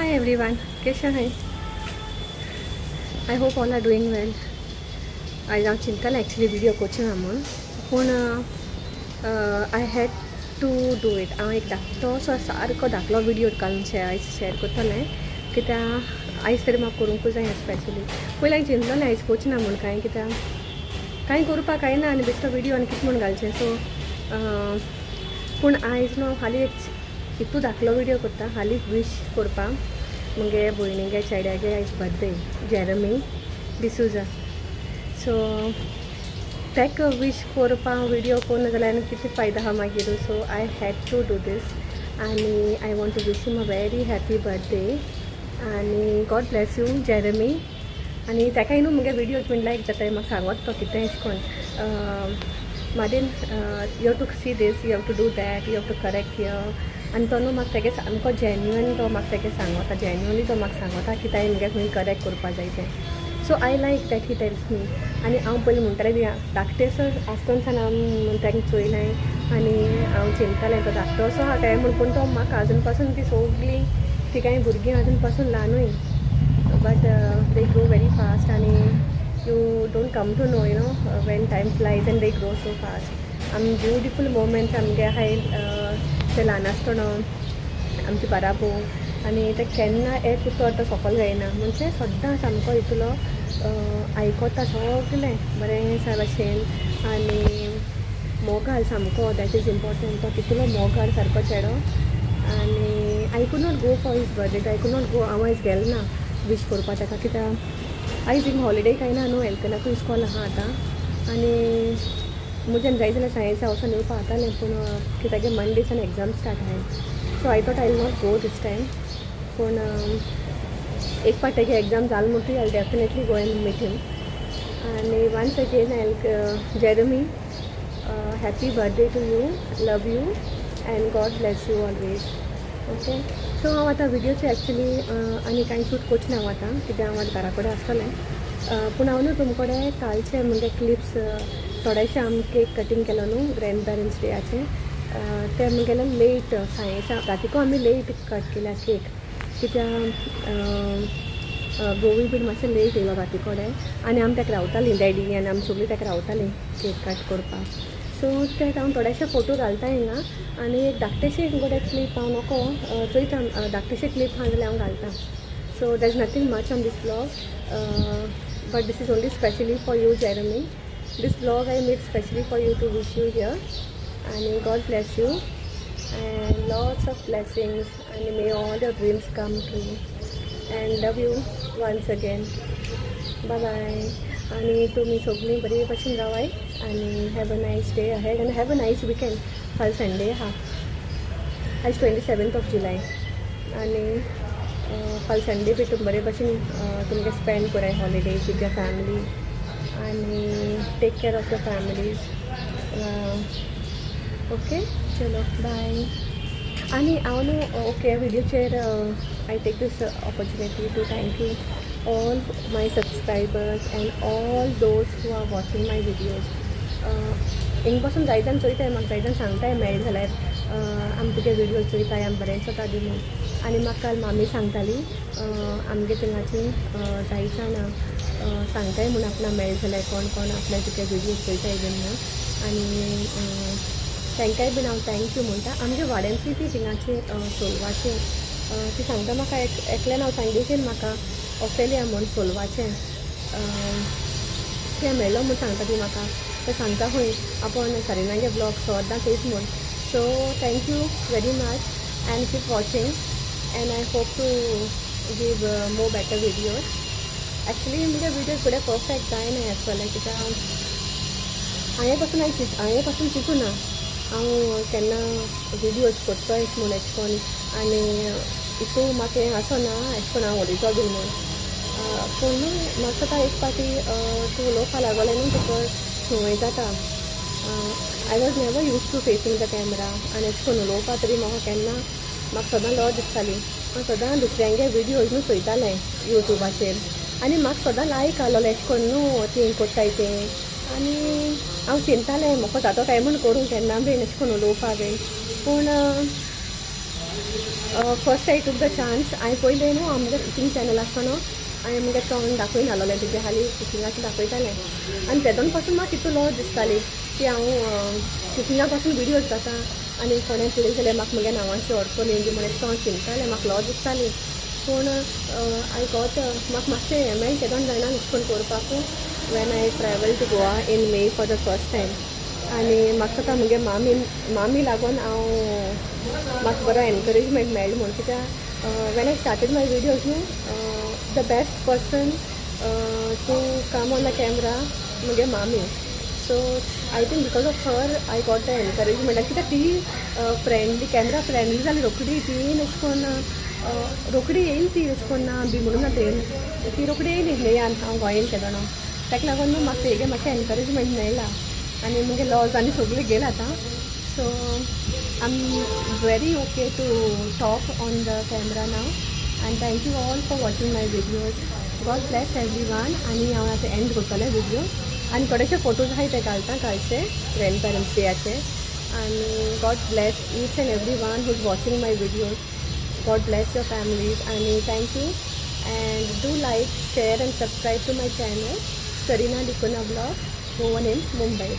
Hi everyone, कशें आहाय? I hope all are doing well. आयज हांव चिंततालें एक्चुली विडियो करचें ना म्हूण, पूण I had to do it. हांव एक धाकटोसो, सारको धाकलो विडियो घालून आयज शेअर करतलें, कित्याक आयज तरी म्हाका करूंकूच जाय. स्पेशली पयलीं हांवें चिंतलोलें आयज करचें ना म्हूण कांय, कित्याक कांय करपाक कांय ना आनी बेश्टो विडियो आनी कितें म्हूण घालचें. सो पूण आयज न्हू हालीं एक इतू धाकलो विडियो करता, हालीं वीश करपाक मुगे भयणीगे चेड्यागे आयज बर्थडे, जेरमी डिसूजा. सो ताका वीश करपाक विडियो करूं जाल्यार आनी कितें फायदा आहा मागीर? So I had to do this आनी I want to wish him a very happy birthday आनी God bless you, Jeremy. आनी ताकाय न्हू मुगे विडियोज बीन लायक जाताय. म्हाका सांगत तो कितें एशें कोन्न, "Madin, you have to see this, you have to do that, you have to correct here." आनी तो न्हू म्हाका तेगे सामको जेन्युअन, तो म्हाका तेगे सांगता, जेन्युअनली तो म्हाका सांगता की ताणें मुगे खंय करेक्ट करपा जाय तें. So I like that he tells me. आनी हांव पयलीं म्हणटालें, धाकटेसो आसतना सान हांव तांकां चोयलां आनी हांव चिंततालें तो धाकटो असो आहा काय म्हूण, पूण तो म्हाका आजून पासून ती सगळीं ती कांय भुरगीं आजून पासून ल्हानूय, but they grow very fast आनी you don't come to know when time flies and they grow so fast. आम ब्युटिफूल मोमेंट्स आमगे आहाय ते ल्हान आसतना आमचे बाराबो आनी ते केन्ना एक उतर तो सोकोल जायना, म्हणजे सद्दां सामको इतलो आयकता सगलें बरें सा भाशेन आनी मोगाळ सामको. That is important. तो तितलो मोगाळ सारको चेडो आनी I could not go for his birthday. I could not go. हांव आयज गेलें ना वीश करपाक ताका, कित्याक आयज हिंग हॉलिडे कांय ना न्हू, एल्कनाकूय इस्कॉल आहा आतां आनी म्हज्यान जाय जाल्यार सायन्सा वचोन येवपा जातालें, पूण कित्याक मंडेसान एग्जाम स्टार्ट आहाय. So I thought I will not go this time. पूण एक पाट तेगे एग्जाम जाल म्हणटकीर I definitely go and meet him. आनी once again I, Jeremy, happy birthday to you. Love you and God bless you always. Okay, so हांव आतां विडियोचे actually आनी कांय शूट करचें ना हांव आतां, कित्याक हांव आतां घरा कडेन आसतलें. पूण हांव न्हू तुमचे कडेन कालचे म्हणजे क्लिप्स थोडेशे, आमी केक कटींग केलो न्हू ग्रँड पेरंट्स डेयाचे, ते मुगेले लेट सायन्सा रातीको आमी लेट कट केल्या केक, कित्याक गोवी बीन मातशें लेट येयलो राती कडेन आनी आमी ताका रावतालीं, डॅडी आनी आमी सगळीं ताका रावतालीं केक कट करपाक. सो ते हांव थोडेशे फोटो घालता हिंगा आनी एक धाकटेशे गोडे क्लीप हांव नको चोयता, धाकटेशे क्लीप आहा जाल्यार हांव घालता. So there is nothing much on this vlog, but this is only specially for you, Jeremy. This vlog I made specially for you, to wish you here. आनी God bless you and lots of blessings and may all your dreams come true and love you once again. Bye bye. आनी तुमी सगळीं बरी भशेन रावाय आनी have a nice day ahead and have a nice weekend. फाल्यां Sunday आहा, आयज 27th of July आनी फाल्यां संडे बी तुमी बरे भशेन तुमगे स्पेंड कराय हॉलिडेज with your family आनी take care of your families. Okay, चलो, बाय. आनी हांव न्हू okay विडियोचेर I take this opportunity to thank you all my subscribers and all those who are watching my videos. हिंग पासून जाय जाण चोयताय, म्हाका जाय जाण सांगताय मेळ्ळें जाल्यार, आमी तुगे विडियोज चोयताय, आमी बरें दिसता दी म्हूण. आनी म्हाका काल मामी सांगताली, आमगे थिंगाची जाय जाण सांगताय म्हूण आपणा मेळ्ळें जाल्यार कोण कोण आपल्या तुगे विडियोज चोयताय बीन म्हूण. आनी तांकांय बीन हांव thank you म्हणटा. आमगे वाड्यांतली ती थिंगाची सोलवाची ती सांगता म्हाका, एक एकल्यान हांव सांगिल्लें म्हाका, ऑफेलिया म्हूण सोलवाचें तें मेळ्ळो म्हूण सांगता ती म्हाका. ते सांगता खंय आपूण सरिनागे ब्लॉग सद्दां चोयत म्हूण. So thank you very much and keep watching and I hope to give more better videos. Actually म्हजे विडियोज फुडें परफेक्ट जायना आसतलें, कित्याक हांवें पासून हांवें हांवें पासून चिंतूं ना हांव केन्ना विडियोज करतोय म्हूण एशें कोन्न. आनी हितू म्हाका हें आसना एशें कोन्न हांव उलयतो बीन म्हूण. पूण न्हू म्हाका आतां एक पाटी तूं उलोवपा लागोलें न्हू, तुका संवय जाता. I was never used to facing the camera आनी एशें कोन्न उलोवपा तरी म्हाका केन्ना, म्हाका सदां लज दिसताली. हांव सदां दुसऱ्यांगे विडियोज न्हू चोयतालें युट्यूबाचेर आनी म्हाका सदां लायक आहलोलें एशें कोन्न न्हू ती कोत्ताय तें. आनी हांव चिंततालें म्हाका जातो काय म्हूण करूं केन्ना बीन एशें कोन्न उलोवपा बीन. पूण First I took the chance. हांवें पयलें न्हू, हांव म्हगे कुकींग चॅनल आसतना हांवें मुगे तोंड दाखयन आसलोलें, तुजे खाली कुकिंगाचें दाखयतालें. आनी तेदोन पासून म्हाका कितू लॉज दिसताली की हांव कुकिंगा पासून विडियोज जाता आनी कोणें पळयलें जाल्यार म्हाका मुगे नांवाची वळखली बी म्हणून हांव चिंततालें, म्हाका लॉज दिसताली. पूण I got म्हाका मातशें हें मेळ्ळें केदोन जायना अशें करून करपाक, when I travel to Goa in May for the first time. आनी म्हाका दिसता मुगे मामी लागून हांव म्हाका बरो एनकरेजमेंट मेळ्ळें म्हूण. कित्याक when I started my videos न्हू, the best person to come on the camera मुगे मामी. So I think because of her I got the encouragement. आनी कित्याक ती फ्रेंडली, कॅमरा फ्रेंडली जाली रोखडी. ती अशें करून रोखडी येयली ती, अशें करून ना बी म्हणून ना ती रोखडी येयली मेयान हांव गोंयन केदोना. ताका लागून न्हू म्हाका तेगे मातशें एनकरेजमेंट मेळ्ळा आनी मुगे लॉज आनी सगळें गेलां आतां. So I am very okay to talk on the camera now, and thank you all for watching my videos. God bless everyone. आनी हांव आतां एंड करतलें विडियो आनी थोडेशे फोटोज आहाय ते घालता कालचे ग्रँड पेरंट्स डेयाचे. आनी God bless each and every one who is watching my videos. God bless your families. आनी thank you, and do like, share and subscribe to my channel, Sarina D'Cunha Vlog, Goan in Mumbai.